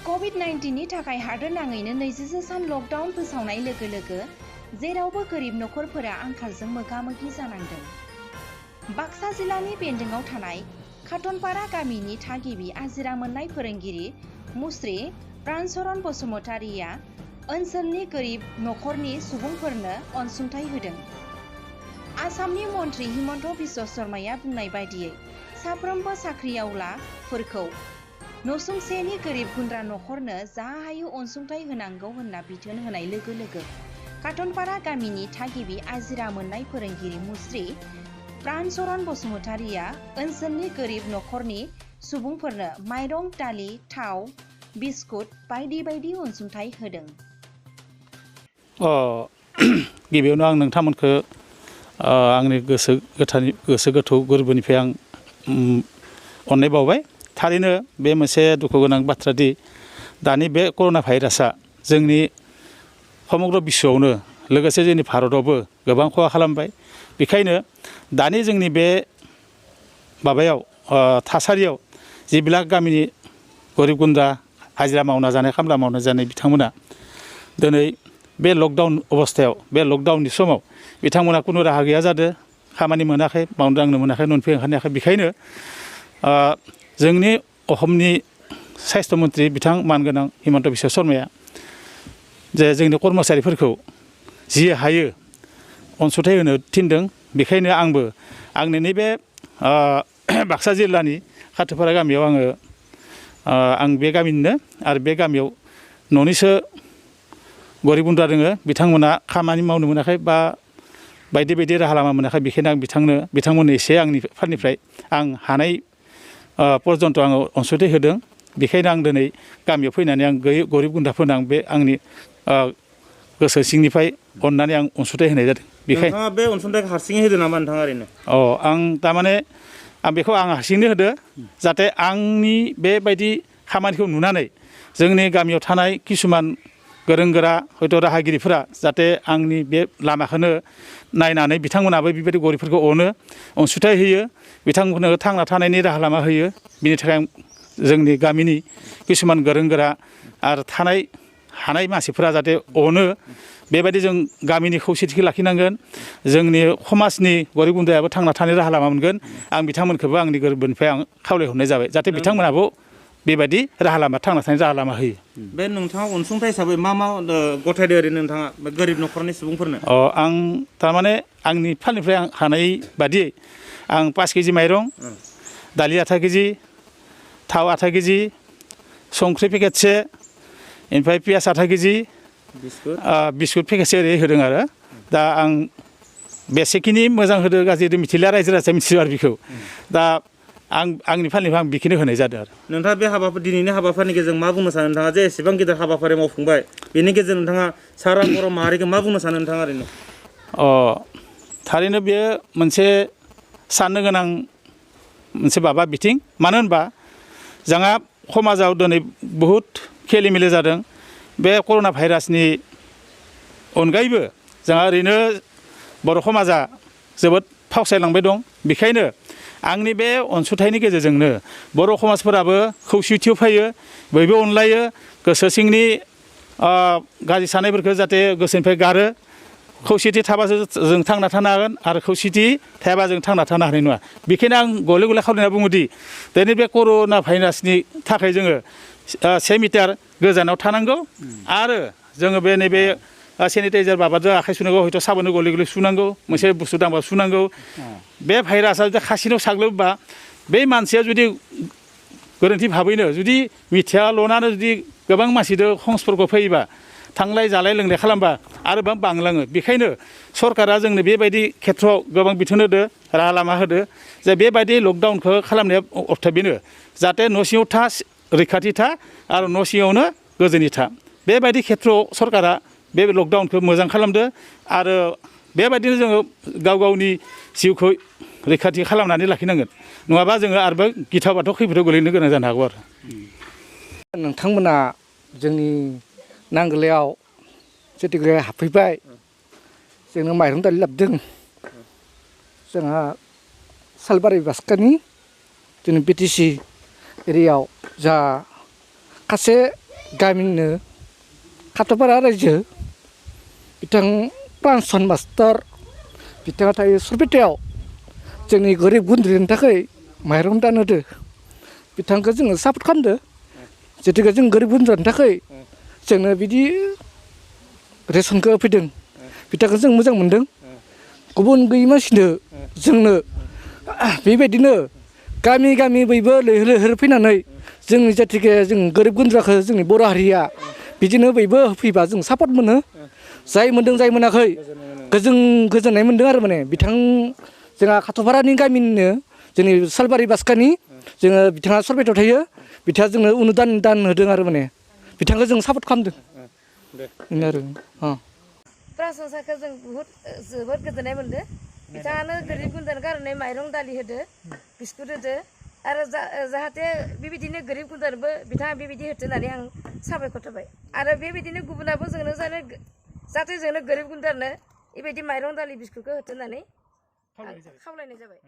COVID-19नि थाखाय हादोरनाङैनो 20 सान लकडाउन फोसावनाय लोगो लोगो जेरावबो गोरिब नखरफोरा आंखालजों मोगा-मोगि जानांदों। बाक्सा जिल्लानि बेन्दोंआव थानाय खाथनपारा गामिनि थागिबि आजिरा मोननाय फोरोंगिरि मुस्रि व'रन बसुमतारिया ओनसोलनि गोरिब नखरनि सुबुंफोरनो अनसुंथाइ होदों। आसामनि मन्त्रि हिमन्त बिश्व शर्माया बुंनाय बायदियै साफ्रोमबो साख्रिआवलाफोरखौ नसुंसेनि गोरिब गुन्द्रा नखरनो जा हायो अनसुंथाइ होनांगौ होनना बिथोन होनाय लोगो लोगो खाथनपारा गामिनि थागिबि आजिरा मोननाय फोरोंगिरि मुस्रि व'रन बसुमतारिया ओनसोलनि गोरिब नखरनि सुबुंफोरनो माइरं, दालि, थाव, बिस्कुट बायदि बायदि अनसुंथाइ होदों। गिबियावनो आं नोंथांमोनखौ आंनि गोसो गोथौ गोरबोनिफ्राय आं अननाय बावबाय। थारैनो बे मोनसे दुखु गोनां बाथ्रा दि दानि बे कर'ना भाइरासआ जोंनि समग्र बिश्वआवनो लोगोसे जोंनि भारतआवबो गोबां खहा खालामबाय। बेखायनो दानि जोंनि बे माबायाव थासारियाव जिবিলাক गामिनि गोरिब गुन्द्रा हाजिरा मावना जानाय खामला मावना जानाय बिथांमोना दिनै बे लकडाउन अबस्थायाव बे लकडाउननि समाव बिथांमोना खुनु राहा गैया जादों, खामानि मोनाखै, मावनो दांनो मोनाखै, न'निफ्राय ओंखारनो हायाखै। बेखायनो जोंनि असमनि साइस्थ' मन्त्रि बिथां मानगोनां हिमन्त बिश्व शर्माया जे जोंनि कर्मचारिफोरखौ जि हायो अनसुंथाइ होनो थिनदों। बेखायनो आंबो आंनि नैबे बाक्सा जिल्लानि खाथनपारा गामियाव आं बे गामिनिनो आरो बे गामियाव न'निसो गोरिब गुन्द्रा दोङो, बिथांमोना खामानि मावनो मोनाखै बा बायदि बायदि राहा लामा मोनाखै। बेखायनो आं बिथांमोननो एसे आंनि फारनिफ्राय आं हानाय पर्यन्त आङो अनसुंथाइ होदों। बेखायनो आं दिनै गामियाव फैनानै आं गोरिब गुन्द्राफोरनो आं बे आंनि गोसो सिंनिफ्राय अननानै आं अनसुंथाइ होनाय जादों। बेखायनो नोंथाङा बे अनसुंथाइखौ हारसिङै होदों नामा नोंथाङा ओरैनो? आं थारमाने बेखौ आं हारसिंनो होदो, जाहाथे आंनि बेबायदि खामानिखौ नुनानै जोंनि गामियाव थानाय किसुमान गोरों गोरा हयथ' राहागिरिफोरा जाहाथे आंनि बे लामाखौनो नायनानै बिथांमोनाबो बेबायदि गरिबफोरखौ अनसुंथाइ होयो, बिथांमोननो थांना थानायनि राहा लामा होयो। बिनि थाखाय आं जोंनि गामिनि किसुमान गोरों गोरा आरो हानाय मानसिफोरा जाहाथे अनो, बेबायदि जों गामिनि खौसेथिखौ लाखिनांगोन। जोंनि समाजनि गरिब गुन्द्रायाबो थांना थानायनि राहा लामा मोनगोन। आं बिथांमोनखौबो आंनि गोरबोनिफ्राय आं खावलायहरनाय जाबाय जाहाथे बिथांमोनाबो बेबायदि राहा लामा थांना थानायनि राहा लामा होयो। बे नोंथाङा अनसुंथाइ हिसाबै मा गथायदो ओरैनो नोंथाङा गोरिब न'खरनि सुबुंफोरनो? आं थारमाने आंनि फालनिफ्राय आं हानाय बादियै आं 5 केजि माइरं, दालि आधा केजि, थाव आधा केजि, संख्रि पेकेटसे, ओमफ्राय पियास आधा केजि, बिस्कुट पेकेटसे ओरै होदों आरो। दा आं बेसेखिनि मोजां होदो गाज्रि होदो मिथिला, रायजो राजाया मिथियो आरो बेखौ। दा आंनि फालनिफ्राय आं बेखिनि होनाय जादों आरो। नोंथाङा बे दिनैनि हाबाफारिनि गेजेरजों मा बुंनो सानो? नोंथाङा जे एसेबां गिदिर हाबाफारि मावफुंबाय, बेनि गेजेरजों नोंथाङा सारा बर' माहारिखौ मा बुंनो सानो नोंथाङा ओरैनो? थारैनो बेयो मोनसे साननो गोनां मोनसे बिथिं। मानो होनबा जोंहा समाजाव दिनै बहुद खेलि मेलि जादों। बे कर'ना भाइरासनि अनगायैबो जोंहा ओरैनो बर' समाजा जोबोद फावसायलांबाय दं। बेखायनो आंनि बे अनसुंथाइनि गेजेरजोंनो बर' समाजफोराबो खौसेथियाव फैयो, बयबो अनलायो, गोसो सिंनि गाज्रि साननायफोरखौ जाहाथे गोसोनिफ्राय गारो। खौसेथि थाबासो जों थांना थानो हागोन आरो खौसेथि थायाबा जों थांना थानो हानाय नङा। बेखायनो आं गले गले खावलायना बुङोदि दिनै बे कर'ना भाइरासनि थाखाय जोङो 1 मिटार गोजानाव थानांगौ आरो जोङो बे नैबे सेनिटाइजार माबाजों आखाइ सुनांगौ, हयथ' साबोनजों गले गले सुनांगौ, मोनसे बुस्थु दांबा सुनांगौ। बे भाइरासआ जुदि खासिनाव साग्लोबबा बे मानसिया जुदि गोरोन्थि भाबैनो जुदि मिथिया ल'नानो जुदि गोबां मानसिजों संस्पर्कआव फैयोबा, थांलाय जालाय लोंलाय खालामबा आरोबां बांलाङो। बेखायनो सरकारा जोंनो बेबायदि खेथ्रआव गोबां बिथोन होदो, राहा लामा होदो जे बेबायदि लकडाउनखौ खालामनाया अर्थ बेनो जाहाथे न' सिङाव था, रैखाथि था आरो न' सिङावनो गोजोनै था। बेबायदि खेथ्रआव सरकारा बे लकडाउनखौ मोजां खालामदो आरो बेबायदिनो जोङो गाव गावनि जिउखौ रैखाथि खालामनानै लाखिनांगोन। नङाबा जोङो आरोबाव गिथाव बाथाव खैफोदाव गोलैनो गोनां जानो हागौ आरो। नोंथांमोना जोंनि नांगोलायाव जेतिगरे हाबफैबाय, जोंनो माइरं दालि लाबोदों। जोंहा सालबारि बास्कानि जोंनि BTC एरियायाव जा खासे गामिनिनो खाथ'पारा रायजो बिथां प्रान्सन मास्टार बिथाङा थायो सुरपेटायाव जोंनि गोरिब गुन्द्रिनि थाखाय माइरं दान होदो बिथांखौ जोङो सापर्ट खालामदो जेतिके जों गोरिब गुन्द्रानि थाखाय जोंनो बिदि रेसनखौ होफैदों बिथांखौ जों मोजां मोनदों गुबुन गैयै मानसिनो जोंनो बेबायदिनो गामि गामि बयबो लैहोर लैहोर फैनानै जोंनि जेतिके जों गोरिब गुन्द्राखौ जोंनि बर' हारिया बिदिनो बयबो होफैबा जों सापर्ट मोनो जाय मोन्दों जाय मोनाखै गोजोननाय मोन्दों आरो माने बिथां जोंहा खाथ'पारानि गामिनिनो जोंनि सालबारि बास्कानि जोङो बिथाङा सरपेटायाव थायो बिथाङा जोंनो अनुदान होदों आरो माने बिथांखौ जों सापर्ट खालामदों बेनो आरो सरासनस्राखौ जों जोबोद गोजोननाय मोनदों बिथाङानो गोरिब गुन्द्रानि कारणे माइरं दालि होदो बिस्कुट होदो आरो जाहाथे बेबायदिनो गोरिब गुन्द्रानोबो बिथाङा बेबायदि होथो होननानै आं साबायखर होबाय आरो बेबायदिनो गुबुनाबो जोंनो जाहाथे जोंनो गोरिब गुन्द्रानो बेबायदि माइरं दालि बिस्कुटखौ होथो होननानै खावलायनाय जाबाय